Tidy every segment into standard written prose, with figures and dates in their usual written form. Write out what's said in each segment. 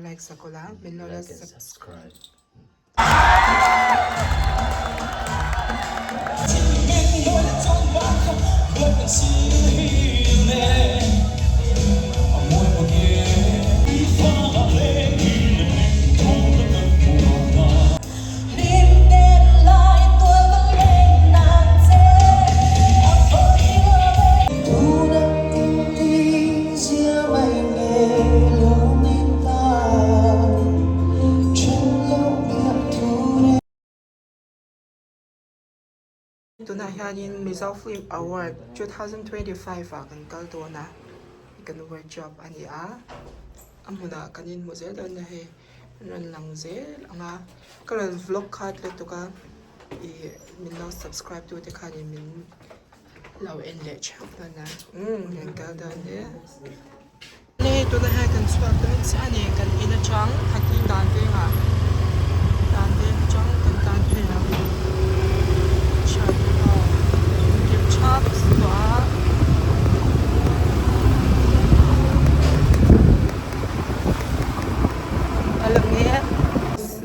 like sak ula min lo la subscribe. Tunah hianin Mizo Film Award 2025 ah kan kal dawn a, kan workshop a ni a, a hmunah kan inhmu zel dawn a hei. Rawn lang zel ang a, ka rawn vlog khat lutuk a, ih min lo subscribe tu te khanin min lo en leh theuh dawn a, umm kan kal dawn e. Hei tunah hian kan chhuak dawn chiah a ni, kan in atang Hakim dan vengah dan veng atang kan tan phei ang thian te ho kim thap tawh a.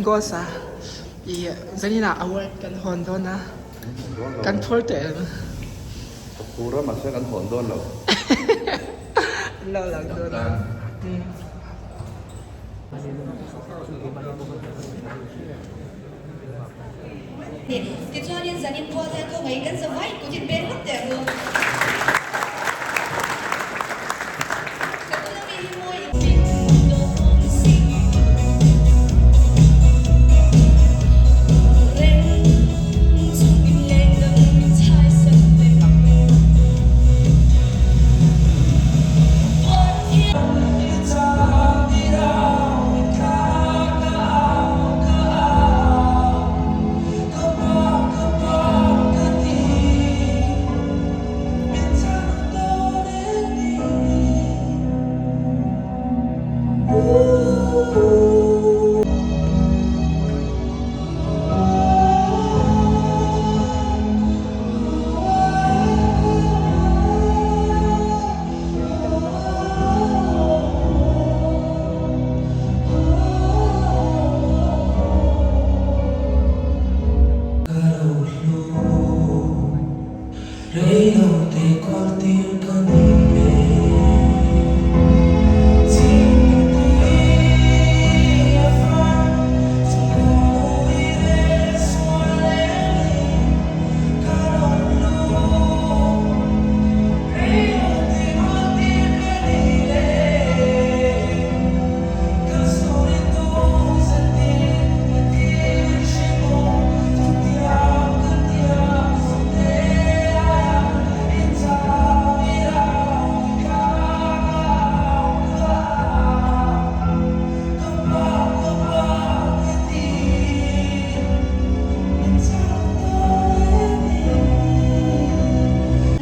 Ghost a ih zanin ah award kan hawn dawn a kan phur teh em? Ka phur a mahse kan hawn dawn lo. An lo lang dawn a. Tichuanin zanin pual hian khawngaih kan zavai kutin peng ngawt teh ang u. Ka bula mi hi mawi in.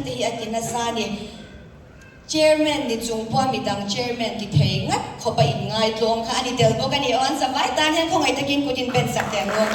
Te hi a ti nasa a ni. Chairman ni chung pawh midang chairman ti thei ngat khawp a inngai tlawm kha a ni tel bawk a ni. Aw an zavai tan hian khawngaih takin kut in pen sak teh ang u.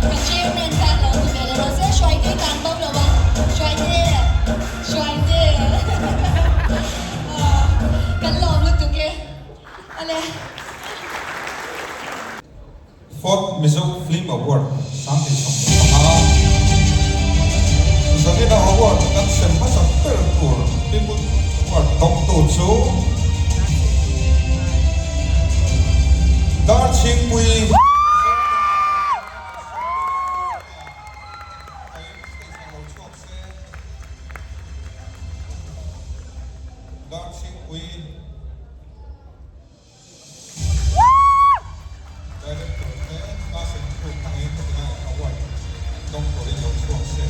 Ka chairman khan lo ti ve leh rawh se, Hruaite tan bo lo a, Hruaite, Hruaite kan lawm lutuk e, ale. Fourth. Mizo Film Award 2015. Zanina award kan sem hmasa ber tur People's Award dawngtu chu Darchhingpui Darchhingpui Director te class in proof hmangin hetiang award dawng turin lo chhuak se.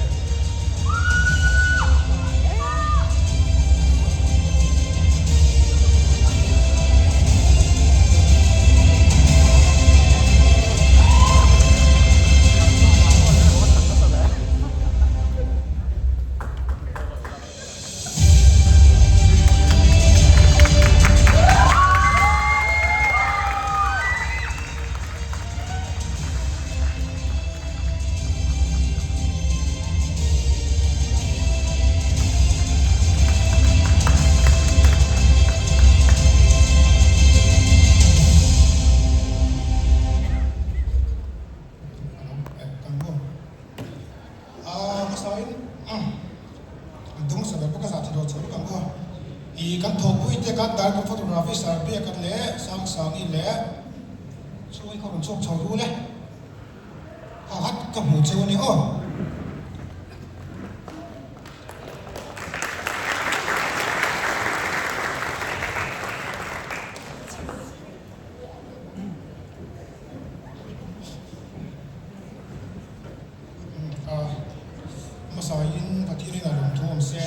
Hmasain Pathianin a rawn thu awm se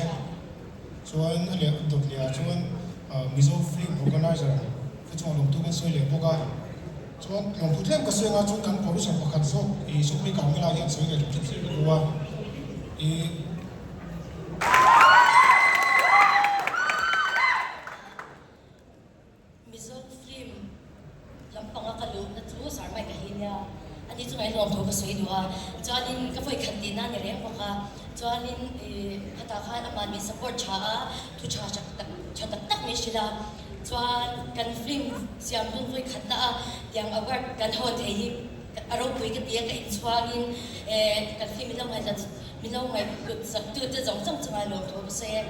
chuan a leh dawt leh ah chuan Mizo Film Organizer te chuan lawmthu kan sawi leh bawk a, chuan lawmthu tlem ka sawi anga chuan kan producer pakhat zawk ih Sukmi Carmela hian sawi leh tlem sawi ka duh a ih. Mizo film lampanga ka luhna chu Sarmai ka hi nia, ani chu ngaihnuam thu ka sawi duh a, chuanin ka vawi khat tihna a ni reng bawk a, chuanin ih khatah khan amah min support tha a, thu tha tha tak tha tak tak min hrilh a, chuan kan film siam hun vawi khatna a tiang award kan hawn thei hi a ropui ka ti a, ka inchhuangin eh kan film min lo ngaihhlat min lo ngaihhlut sak tute zawng zawng chunga lawm thu ka sawi e.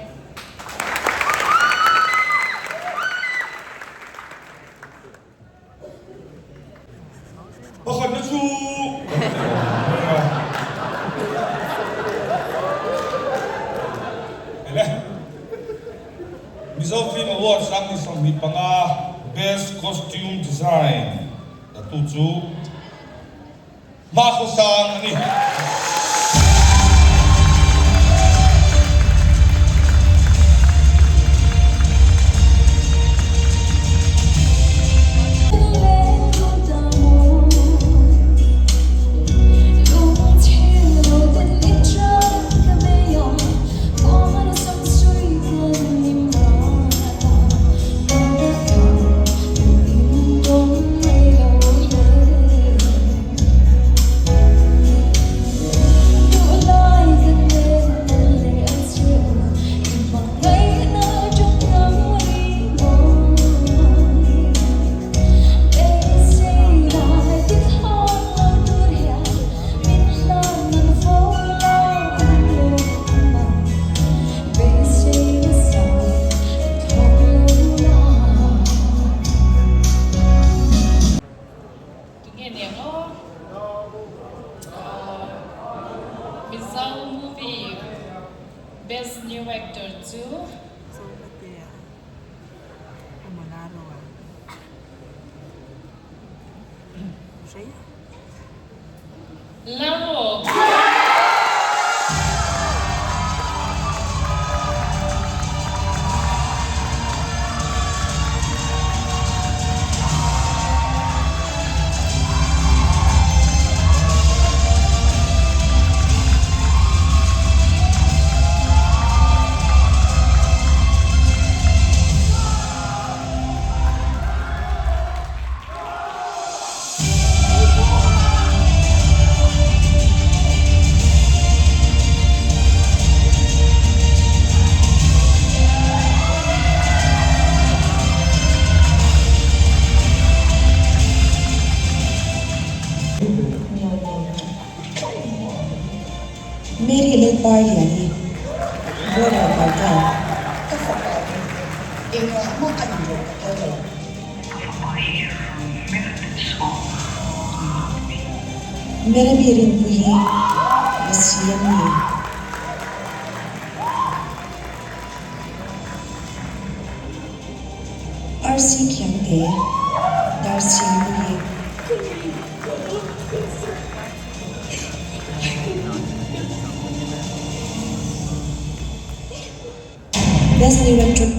Pakhatna chu kan ti awm mai a. Ele. Mizo Film Award 2025 Best Costume Design datu chu Hmakhawsang a ni. Tunge niang aw? Mizo movie best new actor chu. Laro. Mary Lalparliani, Boral Parkar, ka fapa hi engah mah a inrawlh ka phal lo. Meremi Rinpui hi Lasi an ni. Arsi Khiangte, Darchhingpui. Best New Actor.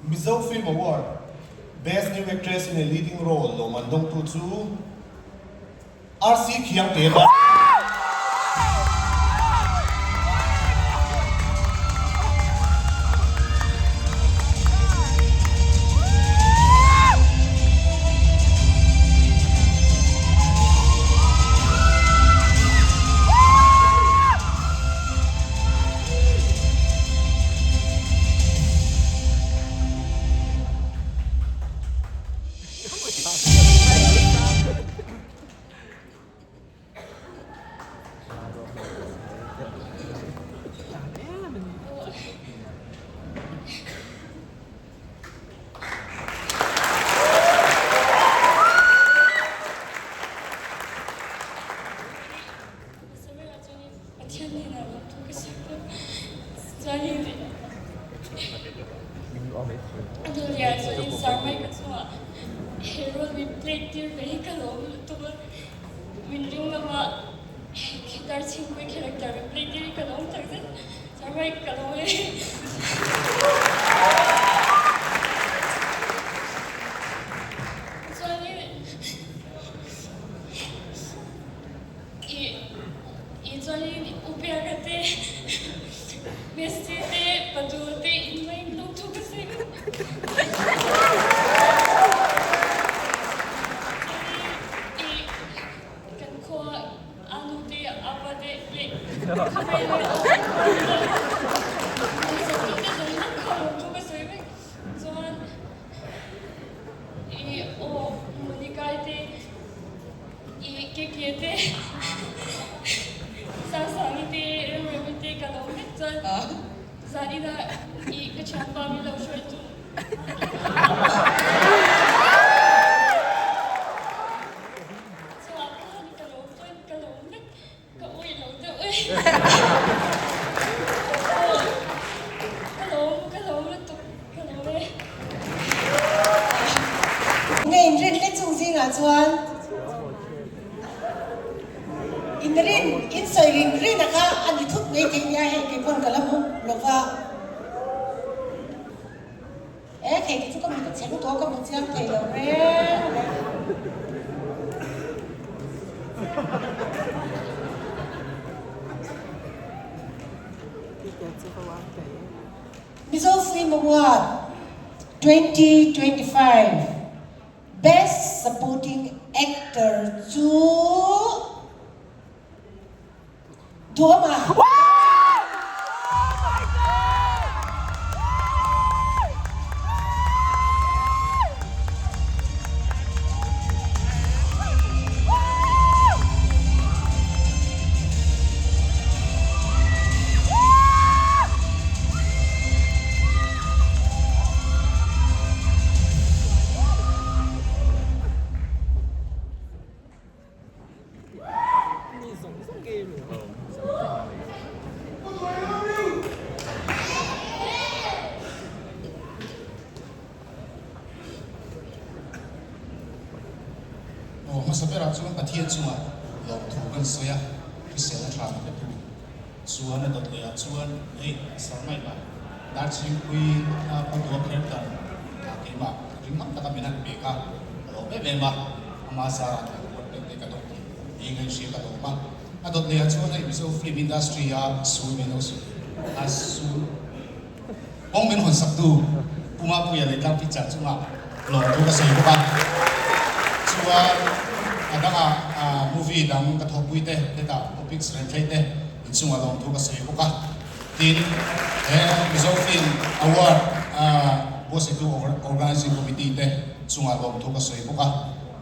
Mizo Film Award, Best New Actress in a Leading Role lawmman dawngtu chu RC Khiangte a. Pathian hnenah lawmthu ka sawi bawk. Chuanin a hnuhliah chuanin Sarmai ka chungah he role min play tir ve hi ka lawm lutuk a, min ring lama guitar chhingpui character min play tir hi ka lawm takzet. Sarmai ka lawm e. Chuanin I i chuanin u Biaka te, Messi te, Padua te in mai in lawmthu ka sawi vek. I kan khua Anu te, Apa te leh Khamei leh Duhsaktu te zawng zawng kha lawmthu ka sawi vek. Chuan i aw Monica-i te I ke te Sangsangi te Remremi te ka lo vek chuan zanina i ka thianpa min lo hruai tu chuan khan ka lo chuan ka lo vek ka awih lo deuh e ka lawm ka lawm lutuk ka lawm e. Nge inrin hle chung zingah chuan inrin insawi rin rin a kha a ni thut mai thei nia hei kei pawn ka la hmu lo va. E thei te chu ka mit a chhe lutuk a ka hmu chiang thei lo reng reng. Mizo Film Award 2025 Best Supporting Actor chu Duhawma. Aw hmasa berah chuan Pathian chungah lawmthu kan sawi a, hriselna tha ka petu chuan a dawt leh ah chuan hei Sarmaih ah Darchhingpui a Pu Dua Khertar ah keimah ringngam taka min han pek a, ka lawm em em a, ama zarah thlan kuat pek te ka dawt tih eng a inhria ka lawm a, a dawt leh ah chuan hei Mizo film industry a sul min lo sul a sul. Kawng min hawn saktu Pu Mapuia leh Tlangpi Char chungah lawmthu ka sawi bawk a. Chuan a dangah movie dang ka thawhpui te, hetah Topics Renthlei te inchungah lawmthu ka sawi bawk a. Tin, he Mizo Film Award buatsaihtu Organizing Committee te chungah lawmthu ka sawi bawk a.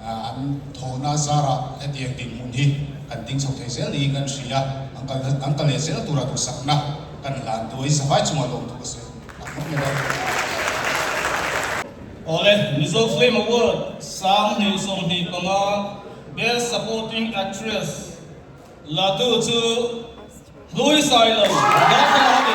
An thawhna zarah hetiang dinhmun hi kan ding chho thei zel niin kan hria a, an kal an kal leh zel tura duhsakna kan hlan duai zavai chungah lawmthu ka sawi tak mawlh mawlh a. Awle, Mizo Film Award 2025 Best Supporting Actress la tu chu Hlui Sailo Darthlalang a ni.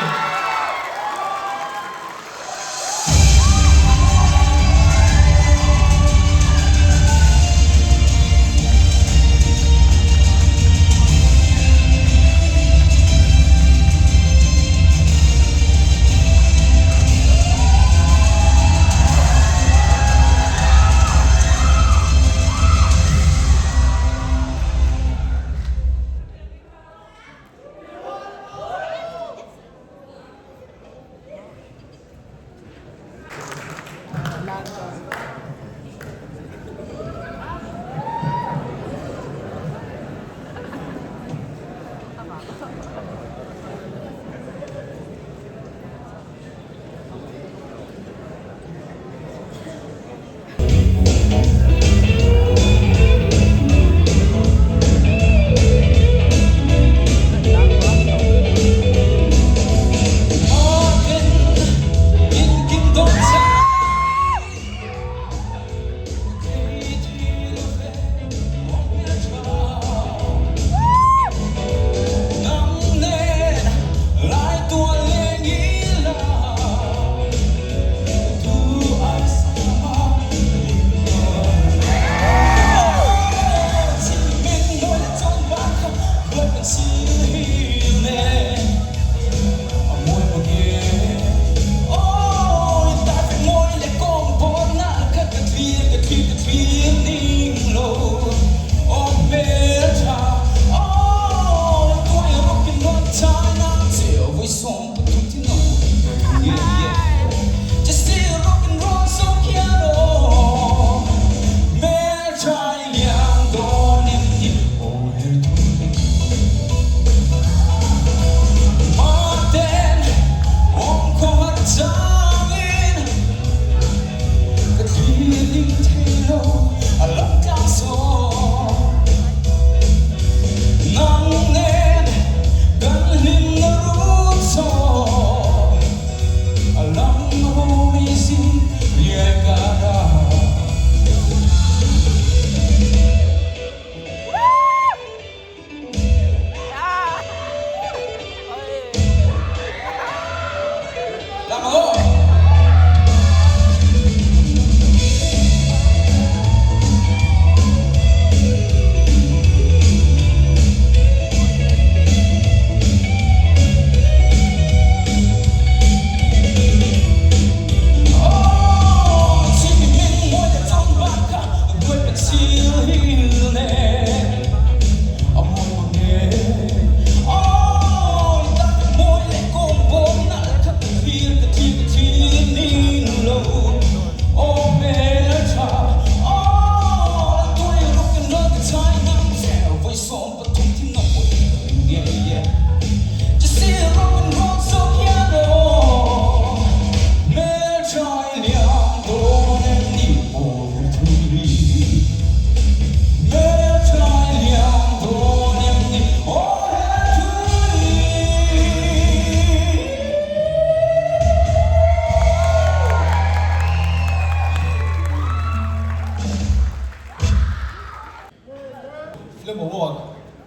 Film Award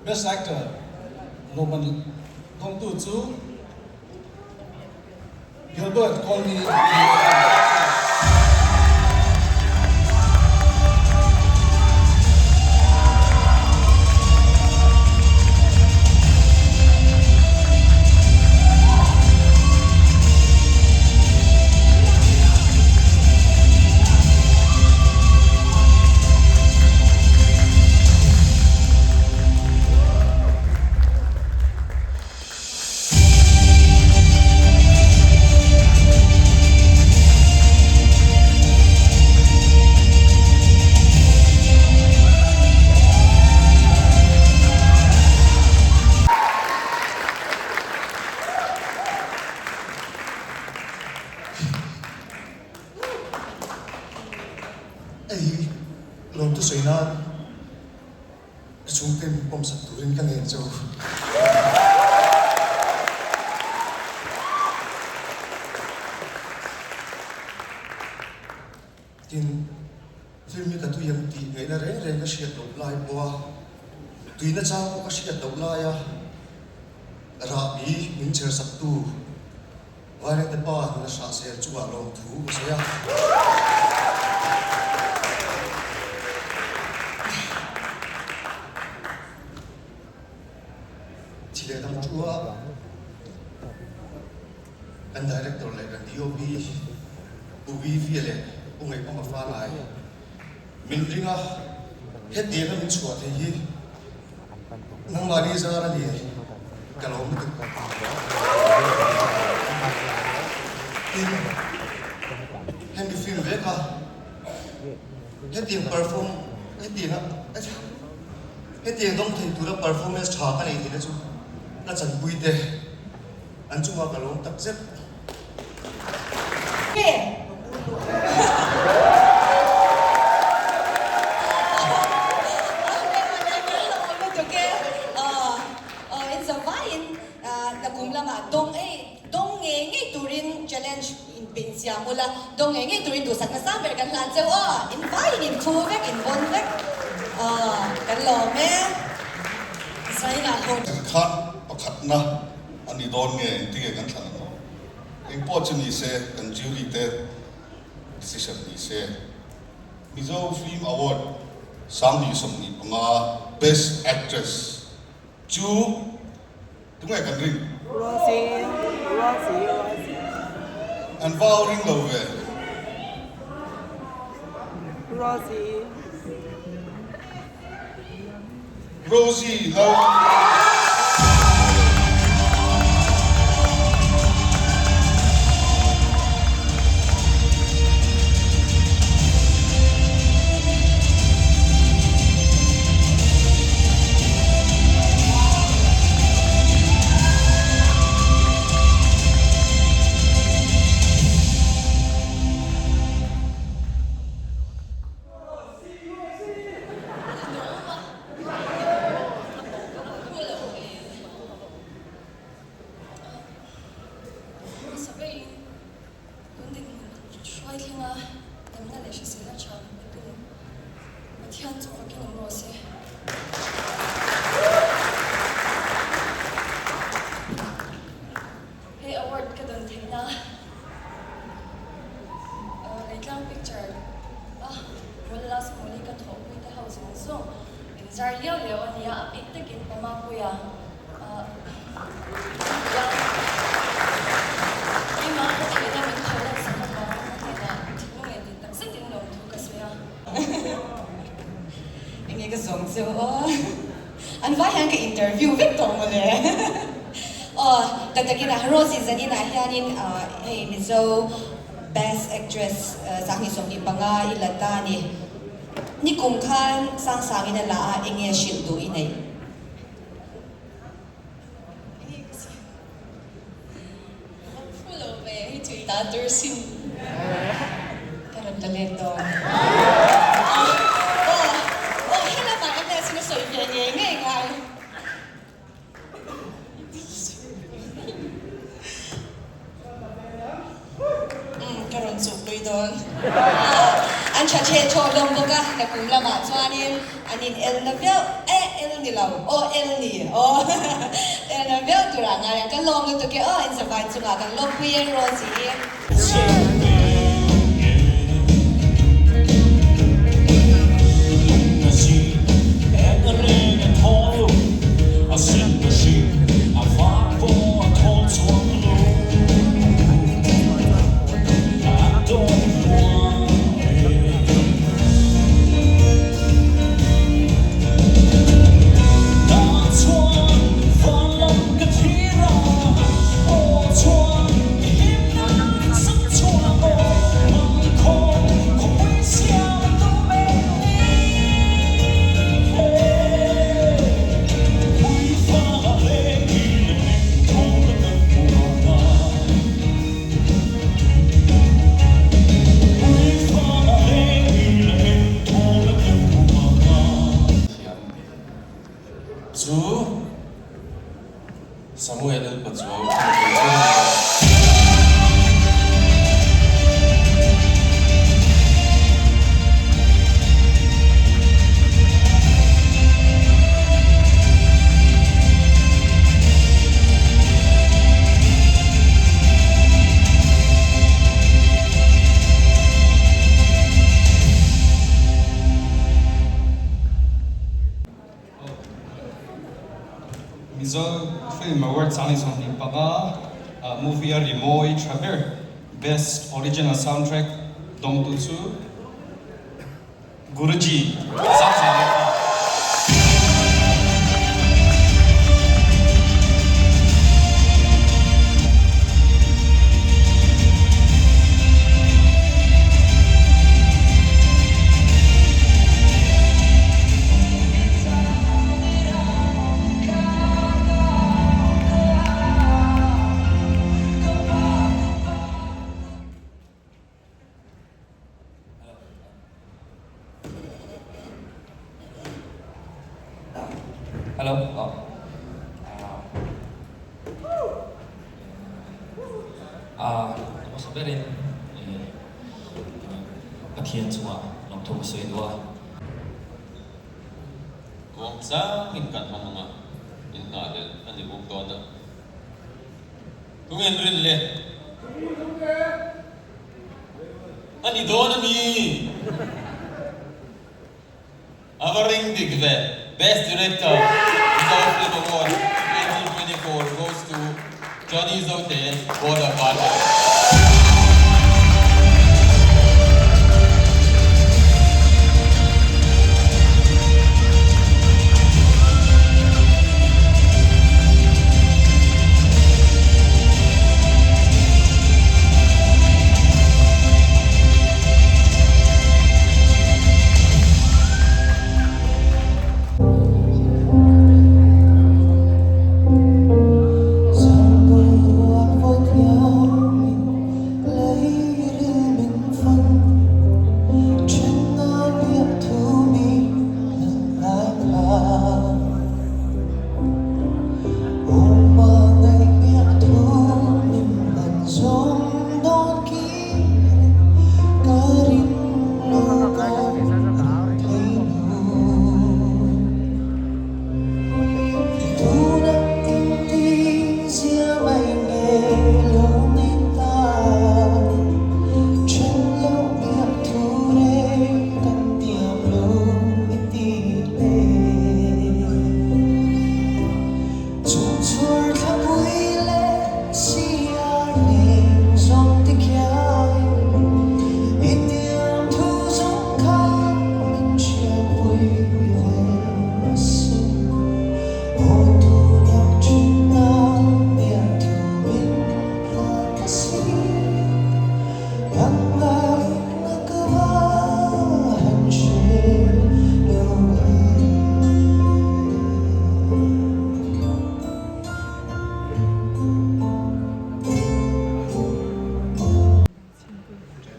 Best Actor lawmman dawngtu chu Gilbert Colney a ni. chhungte min pawmsak turin ka ngen che u. Tin, film hi ka tui ang tih ngaihna reng reng ka hriat loh lai pawha tuina chang pawh ka hriat loh laia rahbi min chhersaktu Vairengte pa nuna hrahsel chungah lawmthu ka sawi a. Thi leh dang thu a kan Director leh kan DOP Pu VV leh Pu Ngaihpanga Fanai min ring a, hetianga min chhuah thei hi Nangmahni zar a ni ka lo lutuk. Tin, hemi film vek a, hetiang perform, hetiang a, hetiang dawng thei tura performance tha ka nei theihna chu ka chanpui te an chungah ka lawm tak zet. Khan pakhatna a ni dawn nge engtinge kan thlan ang aw? Engpawh chu ni se, kan jury te decision ni se. Mizo Film Award 2025 Best Actress chu tunge kan ring? Rosie, Rosie, Rosie. An va au ring lo ve. Rosie. Rosie lo. Hei award ka dawn theihna Leitlang picture a Mawla last Mawli ka thawhpui te ho zawng zawng in zar liau liau a nia a bik takin Pamapuia Puia keimah ka theihna min tho lan sak avanga ka hnenah thinlung leh tih tak zetin lawmthu ka sawi a. Enge ka zawng chu aw. An vai hian ka interview vek tawh mawle. Aw tak takin a Rosie Zaninah hianin hei Mizo Best Actress 2025 i la ta a ni. Nikum khan Sangsangin a la a enge hrilh duh i neih? Enge ka sawi? Ka va phu lo ve, hei chu i ta tur sin. Ka rawn la let dawn. Aw, aw, helamah MS in a sawi ve ngei ngei ngai. Umm, ka rawn chukpui dawn. An tha chhe thaw hlawm bawk a, nakum lamah chuanin an in el na viau, eh el ni lo, aw el ni, aw el na viau turah ngai ang, ka lawm lutuk e aw, in zavai chungah kan lawmpui e Rosie. Chu Samuel L. Pachuau a ni thei chu a ni lo. Mizo Film Awards 2025 movie a rimawi tha ber Best Original Soundtrack dawngtu chu Guruji Zangzang a. Hello. Ah. Hmasa berin Pathian chungah lawmthu ka sawi duh a. Muang changin kan hmang ang a, in nghahhlelh a ni bawk dawn a. Tunge an rin le? A ni dawn a mi? A va ring dik ve. Best Director, Mizo Film Award 2024 goes to Johnny Zote, Border Cartel.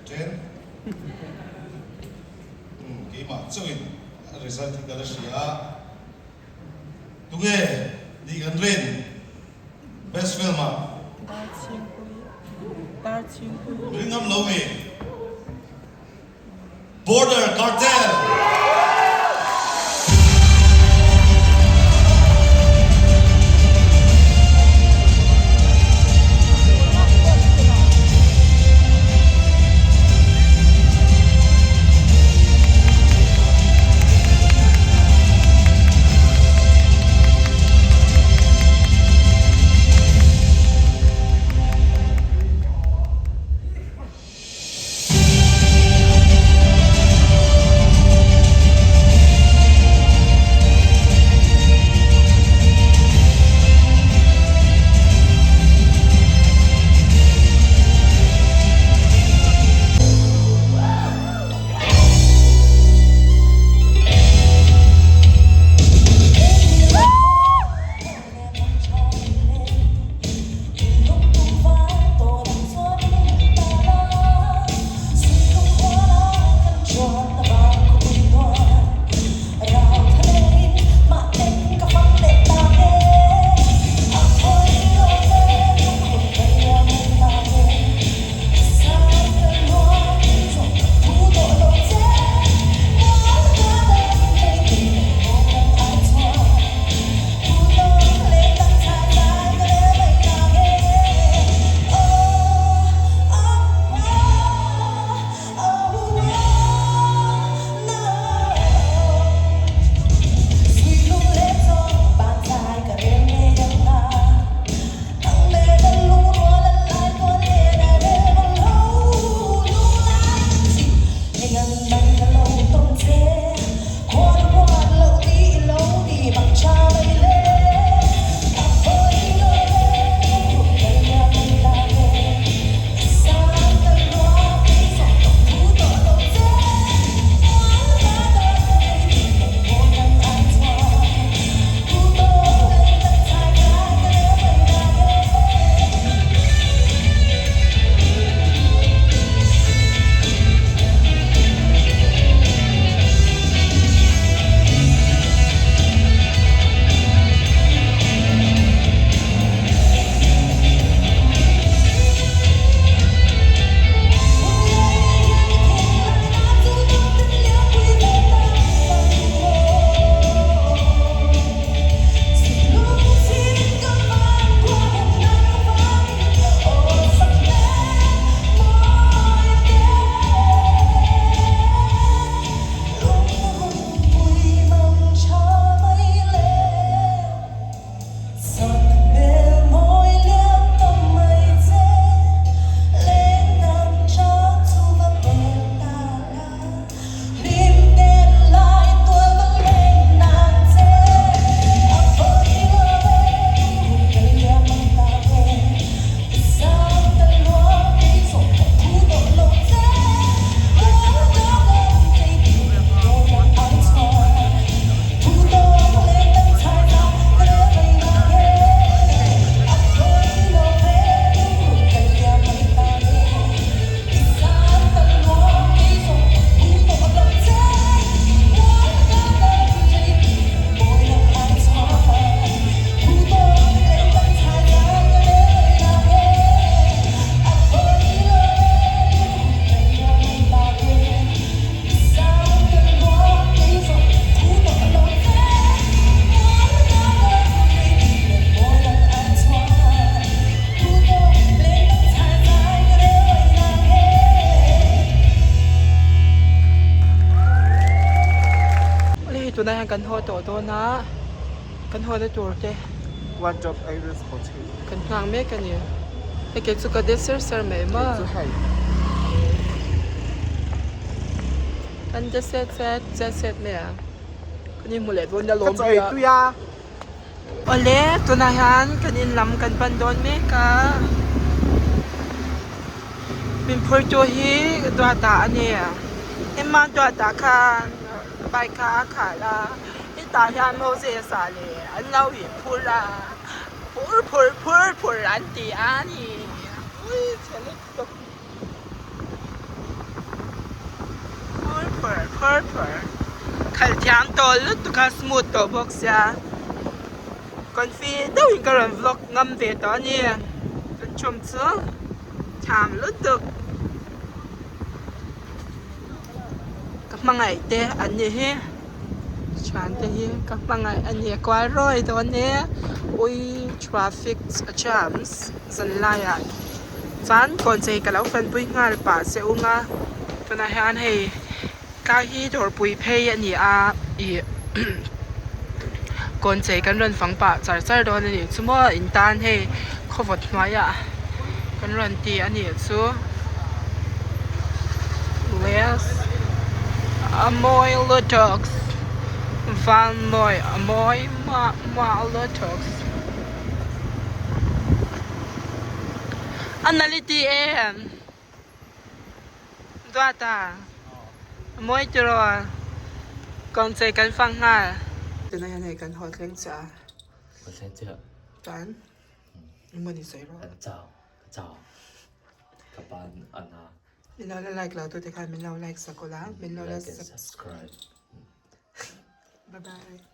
Chen Keimah chauhin a result hi ka la hria a, tunge nih kan rin best film ah ring ngam lo mi Border Cartel. hian kan haw tawh dawn a kan haw na tur te kan nghak mek a ni hei kei chu ka de ser ser mai maw kan de set set set set mai a kan inhmu leh dawn nia lawm ria Awle tunah hian kan in lam kan pan dawn mek a min phur tu hi duata a ni ema duata khan bike kha a khalh a hetah hian Moses ah leh an lo in phur a phur phur phur phur an ti a ni ui chhe lutuk phur phur phur phur khalh thiam tawh lutuk a smooth tawh bawk sia confi deuhin ka rawn vlog ngam ve tawh a ni kan chhawm chu thiam lutuk ka hmangaih te an ni hi thian te hi ka hmangaih a ni kual rawi dawn e ui traffic jams zan laiah. Chuan kawnchei ka lo fanpui nghal pah che ung a tunah hian hei tlai hi dawrpui phei a ni a ih kawnchei kan rawn fang pah char char dawn a nih chu maw in tan hei khawvawt hnuaiah kan rawn ti a nih chu yes a mawi lutuk van mawi a mawi muah muah lutuk. A nalh i ti em? Duata, a mawi tiraw? Kawnchei kan fang nghal. Tunah hian hei kan haw thleng chiah a. Haw thleng chiah. Chuan engemaw ni sawi rawh. Kan chau, ka chau. Ka ban a na. Min lo la like lo tute khan min lo like sak ula, min lo la subscribe. Bye bye.